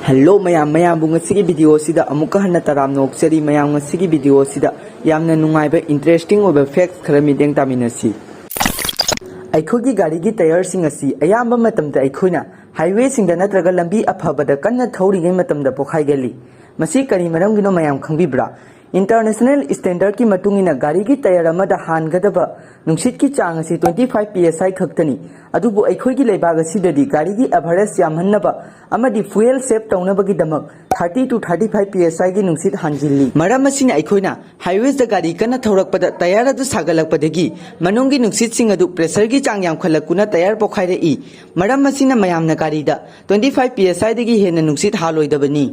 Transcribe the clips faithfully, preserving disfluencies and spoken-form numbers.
Hello ꯃꯌꯥꯝ, ꯃꯌꯥꯝꯕꯨ ꯉꯁꯤꯒꯤ ꯚꯤꯗꯤꯑꯣꯁꯤꯗ ꯑꯃꯨꯛꯀ ꯍꯟꯅ ꯇꯔꯥꯝꯅ ꯑꯣꯛꯆꯔꯤ꯫ ꯃꯌꯥꯝ, ꯉꯁꯤꯒꯤ ꯚꯤꯗꯤꯑꯣꯁꯤꯗ ꯌꯥꯝꯅ ꯅꯨꯡꯉꯥꯏꯕ, interesting ꯑꯣꯏꯕ facts ꯈꯔ ꯃꯤꯠꯌꯦꯡ ꯇꯥꯃꯤꯟꯅꯁꯤ꯫ ꯑꯩꯈꯣꯏꯒꯤ ꯒꯥꯔꯤꯒꯤ ꯇꯌꯔꯁꯤꯡ ꯑꯁꯤ ꯑꯌꯥꯝꯕ ꯃꯇꯝꯗ ꯑꯩꯈꯣꯏꯅ highwayꯁꯤꯡꯗ ꯅꯠꯇ꯭ꯔꯒ ꯂꯝꯕꯤ ꯑꯐꯕꯗ ꯀꯟꯅ ꯊꯧꯔꯤꯉꯩ ꯃꯇꯝꯗ ꯄꯣꯈꯥꯏꯒꯜꯂꯤ꯫ ꯃꯁꯤ ꯀꯔꯤ ꯃꯔꯝꯒꯤꯅꯣ ꯃꯌꯥꯝ ꯈꯪꯕꯤꯕ꯭ꯔꯥ? International standardꯀꯤ ꯃꯇꯨꯡ ꯏꯟꯅ ꯒꯥꯔꯤꯒꯤ ꯇꯌꯔ ꯑꯃꯗ ꯍꯥꯟꯒꯗꯕ ꯅꯨꯡꯁꯤꯠꯀꯤ ꯆꯥꯡ ꯑꯁꯤ twenty five P S I ꯈꯛꯇꯅꯤ꯫ ꯑꯗꯨꯕꯨ ꯑꯩꯈꯣꯏꯒꯤ ꯂꯩꯕꯥꯛ ꯑꯁꯤꯗꯗꯤ ꯒꯥꯔꯤꯒꯤ average ꯌꯥꯝꯍꯟꯅꯕ ꯑꯃꯗꯤ fuel save ꯇꯧꯅꯕꯒꯤꯗꯃꯛ thirty to thirty five P S Iꯒꯤ ꯅꯨꯡꯁꯤꯠ ꯍꯥꯟꯖꯤꯜꯂꯤ꯫ ꯃꯔꯝ ꯑꯁꯤꯅ ꯑꯩꯈꯣꯏꯅ highwaysꯇ ꯒꯥꯔꯤ ꯀꯟꯅ ꯊꯧꯔꯛꯄꯗ ꯇꯌꯔ ꯑꯗꯨ ꯁꯥꯒꯠꯂꯛꯄꯗꯒꯤ ꯃꯅꯨꯡꯒꯤ ꯅꯨꯡꯁꯤꯠꯁꯤꯡ ꯑꯗꯨ pressureꯒꯤ ꯆꯥꯡ ꯌꯥꯝꯈꯠꯂꯛꯇꯨꯅ ꯇꯌꯔ ꯄꯣꯈꯥꯏꯔꯛꯏ꯫ ꯃꯔꯝ ꯑꯁꯤꯅ ꯃꯌꯥꯝꯅ ꯒꯥꯔꯤꯗ twenty five P S Iꯗꯒꯤ ꯍꯦꯟꯅ ꯅꯨꯡꯁꯤꯠ ꯍꯥꯜꯂꯣꯏꯗꯕꯅꯤ꯫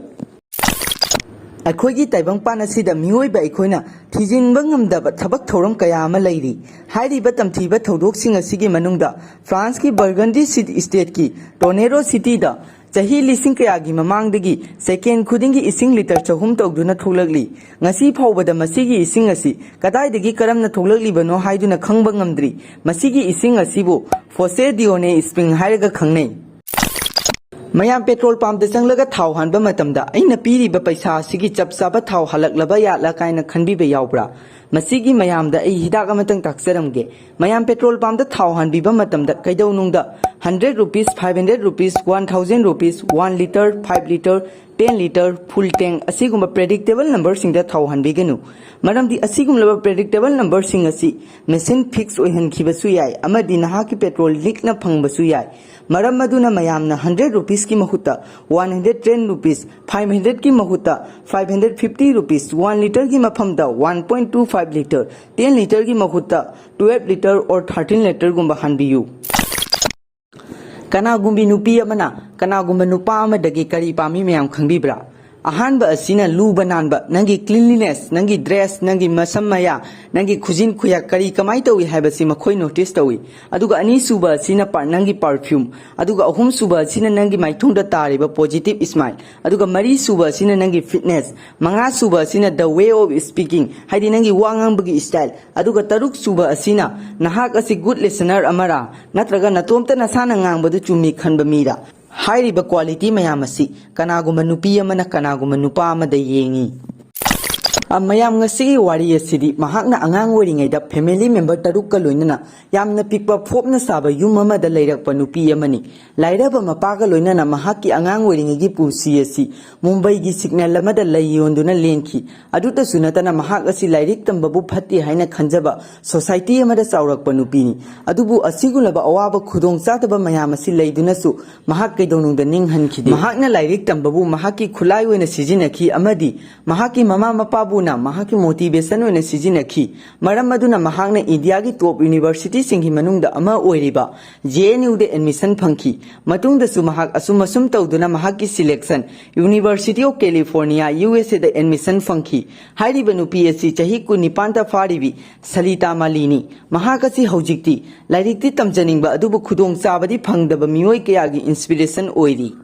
ꯑꯩꯈꯣꯏꯒꯤ ꯇꯥꯏꯕꯪꯄꯥꯟ ꯑꯁꯤꯗ ꯃꯤꯑꯣꯏꯕ ꯑꯩꯈꯣꯏꯅ ꯊꯤꯖꯤꯟꯕ ꯉꯝꯗꯕ ꯊꯕꯛ ꯊꯧꯔꯝ ꯀꯌꯥ ꯑꯃ ꯂꯩꯔꯤ꯫ ꯍꯥꯏꯔꯤꯕ ꯇꯝꯊꯤꯕ ꯊꯧꯗꯣꯛꯁꯤꯡ ꯑꯁꯤꯒꯤ ꯃꯅꯨꯡꯗ Franceꯀꯤ Burgundy City stateꯀꯤ Tonneau Cityꯗ ꯆꯍꯤ ꯂꯤꯁꯤꯡ ꯀꯌꯥꯒꯤ ꯃꯃꯥꯡꯗꯒꯤ second ꯈꯨꯗꯤꯡꯒꯤ ꯏꯁꯤꯡ litre ꯆꯍꯨꯝ ꯇꯧꯗꯨꯅ ꯊꯣꯛꯂꯛꯂꯤ꯫ ꯉꯁꯤ ꯐꯥꯎꯕꯗ ꯃꯁꯤꯒꯤ ꯏꯁꯤꯡ ꯑꯁꯤ ꯀꯗꯥꯏꯗꯒꯤ ꯀꯔꯝꯅ ꯊꯣꯛꯂꯛꯂꯤꯕꯅꯣ ꯍꯥꯏꯗꯨꯅ ꯈꯪꯕ ꯉꯝꯗ꯭ꯔꯤ꯫ ꯃꯁꯤꯒꯤ ꯏꯁꯤꯡ ꯑꯁꯤꯕꯨ Fosse des Nez Springs ꯍꯥꯏꯔꯒ ꯈꯪꯅꯩ꯫ ꯃꯌꯥꯝ, petrol pumpꯇ ꯆꯪꯂꯒ ꯊꯥꯎ ꯍꯥꯟꯕ ꯃꯇꯝꯗ ꯑꯩꯅ ꯄꯤꯔꯤꯕ ꯄꯩꯁꯥ ꯑꯁꯤꯒꯤ ꯆꯞ ꯆꯥꯕ ꯊꯥꯎ ꯍꯜꯂꯛꯂꯕ ꯌꯥꯠꯂ ꯀꯥꯏꯅ ꯈꯟꯕꯤꯕ ꯌꯥꯎꯕ꯭ꯔꯥ? ꯃꯁꯤꯒꯤ ꯃꯌꯥꯝꯗ ꯑꯩ ꯍꯤꯗꯥꯛ ꯑꯃꯇꯪ ꯇꯥꯛꯆꯔꯝꯒꯦ꯫ ꯃꯌꯥꯝ, petrol pumpꯇ ꯊꯥꯎ ꯍꯥꯟꯕꯤꯕ ꯃꯇꯝꯗ ꯀꯩꯗꯧꯅꯨꯡꯗ hundred rupees, five hundred rupees, one thousand rupees, one litre, five litre, ten litre, full tank ꯑꯁꯤꯒꯨꯝꯕ predictable numberꯁꯤꯡꯗ ꯊꯥꯎ ꯍꯥꯟꯕꯤꯒꯅꯨ꯫ ꯃꯔꯝꯗꯤ ꯑꯁꯤꯒꯨꯝꯂꯕ predictable numberꯁꯤꯡ ꯑꯁꯤ machine fix ꯑꯣꯏꯍꯟꯈꯤꯕꯁꯨ ꯌꯥꯏ, ꯑꯃꯗꯤ ꯅꯍꯥꯛꯀꯤ petrol leakꯅ ꯐꯪꯕꯁꯨ ꯌꯥꯏ꯫ ꯃꯔꯝ ꯑꯗꯨꯅ ꯃꯌꯥꯝꯅ hundred rupeesꯀꯤ ꯃꯍꯨꯠꯇ one hundred ten rupees, five hundredꯀꯤ ꯃꯍꯨꯠꯇ five hundred fifty rupees, one litreꯒꯤ ꯃꯐꯝꯗ one point two five litre, ten litreꯒꯤ ꯃꯍꯨꯠꯇ twelve litre or thirteen litreꯒꯨꯝꯕ ꯍꯥꯟꯕꯤꯌꯨ꯫ ꯀꯅꯥꯒꯨꯝꯕꯤ ꯅꯨꯄꯤ ꯑꯃꯅ ꯀꯅꯥꯒꯨꯝꯕ ꯅꯨꯄꯥ ꯑꯃꯗꯒꯤ ꯀꯔꯤ ꯄꯥꯝꯃꯤ ꯃꯌꯥꯝ ꯈꯪꯕꯤꯕ꯭ꯔꯥ? ꯑꯍꯥꯟꯕ ꯑꯁꯤꯅ ꯂꯨꯕ ꯅꯥꯟꯕ, ꯅꯪꯒꯤ cleanliness, ꯅꯪꯒꯤ dress, ꯅꯪꯒꯤ ꯃꯁꯝ ꯃꯌꯥ, ꯅꯪꯒꯤ ꯈꯨꯖꯤꯟ ꯈꯨꯌꯥ ꯀꯔꯤ ꯀꯃꯥꯏ ꯇꯧꯏ ꯍꯥꯏꯕꯁꯤ ꯃꯈꯣꯏ notice ꯇꯧꯏ꯫ ꯑꯗꯨꯒ ꯑꯅꯤꯁꯨꯕ ꯑꯁꯤꯅ ꯄ-, ꯅꯪꯒꯤ perfume, ꯑꯗꯨꯒ ꯑꯍꯨꯝꯁꯨꯕ ꯑꯁꯤꯅ ꯅꯪꯒꯤ ꯃꯥꯏꯊꯣꯡꯗ ꯇꯥꯔꯤꯕ positive smile, ꯑꯗꯨꯒ ꯃꯔꯤꯁꯨꯕ ꯑꯁꯤꯅ ꯅꯪꯒꯤ fitness, ꯃꯉꯥꯁꯨꯕ ꯑꯁꯤꯅ the way of speaking, ꯍꯥꯏꯗꯤ ꯅꯪꯒꯤ ꯋꯥ ꯉꯥꯡꯕꯒꯤ style, ꯑꯗꯨꯒ ꯇꯔꯨꯛꯁꯨꯕ ꯑꯁꯤꯅ ꯅꯍꯥꯛ ꯑꯁꯤ good listener ꯑꯃꯔꯥ, ꯅꯠꯇ꯭ꯔꯒ ꯅꯇꯣꯝꯇ ꯅꯁꯥꯅ ꯉꯥꯡꯕꯗꯨ ꯆꯨꯝꯃꯤ ꯈꯟꯕ ꯃꯤꯔꯥ? ꯍꯥꯏꯔꯤꯕ quality ꯃꯌꯥꯝ ꯑꯁꯤ ꯀꯅꯥꯒꯨꯝꯕ ꯅꯨꯄꯤ ꯑꯃꯅ ꯀꯅꯥꯒꯨꯝꯕ ꯅꯨꯄꯥ ꯑꯃꯗ ꯌꯦꯡꯉꯤ꯫ ꯑ, ꯃꯌꯥꯝ, ꯉꯁꯤꯒꯤ ꯋꯥꯔꯤ ꯑꯁꯤꯗꯤ ꯃꯍꯥꯛꯅ ꯑꯉꯥꯡ ꯑꯣꯏꯔꯤꯉꯩꯗ family member ꯇꯔꯨꯛꯀ ꯂꯣꯏꯅꯅ ꯌꯥꯝꯅ ꯄꯤꯛꯄ ꯐꯣꯞꯅ ꯁꯥꯕ ꯌꯨꯝ ꯑꯃꯗ ꯂꯩꯔꯛꯄ ꯅꯨꯄꯤ ꯑꯃꯅꯤ꯫ ꯂꯥꯏꯔꯕ ꯃꯄꯥꯒ ꯂꯣꯏꯅꯅ ꯃꯍꯥꯛꯀꯤ ꯑꯉꯥꯡ ꯑꯣꯏꯔꯤꯉꯩꯒꯤ ꯄꯨꯟꯁꯤ ꯑꯁꯤ ꯃꯨꯝꯕꯩꯒꯤ signal ꯑꯃꯗ ꯂꯩ ꯌꯣꯟꯗꯨꯅ ꯂꯦꯟꯈꯤ꯫ ꯑꯗꯨꯇꯁꯨ ꯅꯠꯇꯅ ꯃꯍꯥꯛ ꯑꯁꯤ ꯂꯥꯏꯔꯤꯛ ꯇꯝꯕꯕꯨ ꯐꯠꯇꯦ ꯍꯥꯏꯅ ꯈꯟꯖꯕ society ꯑꯃꯗ ꯆꯥꯎꯔꯛꯄ ꯅꯨꯄꯤꯅꯤ꯫ ꯑꯗꯨꯕꯨ ꯑꯁꯤꯒꯨꯝꯂꯕ ꯑꯋꯥꯕ ꯈꯨꯗꯣꯡꯆꯥꯗꯕ ꯃꯌꯥꯝ ꯑꯁꯤ ꯂꯩꯗꯨꯅꯁꯨ ꯃꯍꯥꯛ ꯀꯩꯗꯧꯅꯨꯡꯗ ꯅꯤꯡꯍꯟꯈꯤꯗꯦ꯫ ꯃꯍꯥꯛꯅ ꯂꯥꯏꯔꯤꯛ ꯇꯝꯕꯕꯨ ꯃꯍꯥꯛꯀꯤ ꯈꯨꯠꯂꯥꯏ ꯑꯣꯏꯅ ꯁꯤꯖꯤꯟꯅꯈꯤ ꯑꯃꯗꯤ ꯃꯍꯥꯛꯀꯤ ꯃꯃꯥ ꯃꯄꯥꯕꯨꯅ ꯃꯍꯥꯛꯀꯤ motivation ꯑꯣꯏꯅ ꯁꯤꯖꯤꯟꯅꯈꯤ꯫ ꯃꯔꯝ ꯑꯗꯨꯅ ꯃꯍꯥꯛꯅ ꯏꯟꯗꯤꯌꯥꯒꯤ top universityꯁꯤꯡꯒꯤ ꯃꯅꯨꯡꯗ ꯑꯃ ꯑꯣꯏꯔꯤꯕ J N Uꯗ admission ꯐꯪꯈꯤ꯫ ꯃꯇꯨꯡꯗꯁꯨ ꯃꯍꯥꯛ ꯑꯁꯨꯝ ꯑꯁꯨꯝ ꯇꯧꯗꯨꯅ ꯃꯍꯥꯛꯀꯤ selection University of California, USAꯗ admission ꯐꯪꯈꯤ꯫ ꯍꯥꯏꯔꯤꯕ ꯅꯨꯄꯤ ꯑꯁꯤ ꯆꯍꯤ ꯀꯨꯟꯅꯤꯄꯥꯟꯇ ꯐꯥꯔꯤꯕꯤ ꯁꯂꯤꯇꯥ ꯃꯥꯂꯤꯅꯤ꯫ ꯃꯍꯥꯛ ꯑꯁꯤ ꯍꯧꯖꯤꯛꯇꯤ ꯂꯥꯏꯔꯤꯛꯇꯤ ꯇꯝꯖꯅꯤꯡꯕ ꯑꯗꯨꯕꯨ ꯈꯨꯗꯣꯡꯆꯥꯕꯗꯤ ꯐꯪꯗꯕ ꯃꯤꯑꯣꯏ ꯀꯌꯥꯒꯤ inspiration ꯑꯣꯏꯔꯤ꯫